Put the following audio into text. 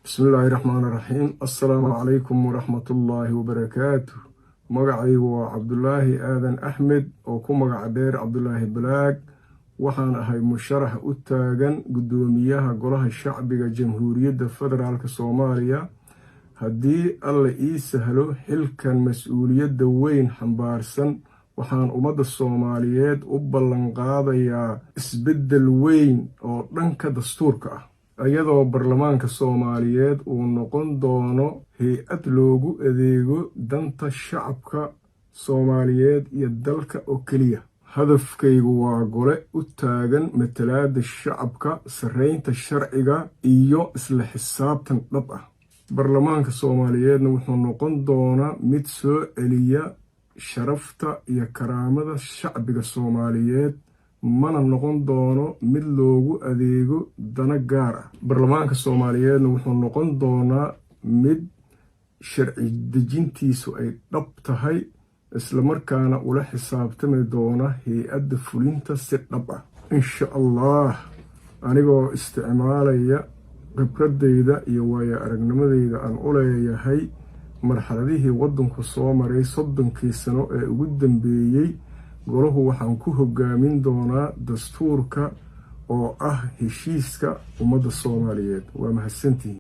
Bismillaahi raxmaani raxiim. Assalaamu calaykum waraxmatullaahi wabarakaatu. Magacaygu waa Cabdulaahi Aadan Axmed oo ku magac dheer Cabdulaahi Balaag. Waxaan ahay musharax u taagan guddoomiyaha Golaha Shacbiga Jamhuuriyadda Federaalka Soomaaliya. Haddii Alla ii sahlo xilkan mas-uuliyadda weyn xambaarsan, waxaan ummadda Soomaaliyeed u ballanqaadayaa isbeddel weyn oo dhanka dastuurka ah, iyadoo baarlamaanka Soomaaliyeed uu noqon doono hay-ad loogu adeego danta shacabka Soomaaliyeed iyo dalka oo keliya. Hadafkaygu waa gole u taagan matalaadda shacabka, sarreynta sharciga iyo isla xisaabtan dhab ah. Baarlamaanka Soomaaliyeedna wuxuu noqon doonaa mid soo celiya sharafta iyo karaamada shacbiga Soomaaliyeed, mana noqon doono mid loogu adeego dana gaar ah. Baarlamaanka Soomaaliyeedna wuxuu noqon doonaa mid sharci dejintiisu ay dhab tahay, islamarkaana ula xisaabtami doona hay-adda fulinta si dhab ah, insha Allah. Anigoo isticmaalaya khibradeyda iyo waayo aragnimadeyda aan u leeyahay marxaladihii waddanku soo maray 30kii sano ee ugu dambeeyey, golahu waxaan ku hogaamin doonaa dastuurka oo ah heshiiska ummadda Soomaaliyeed. Waa mahadsantihiin.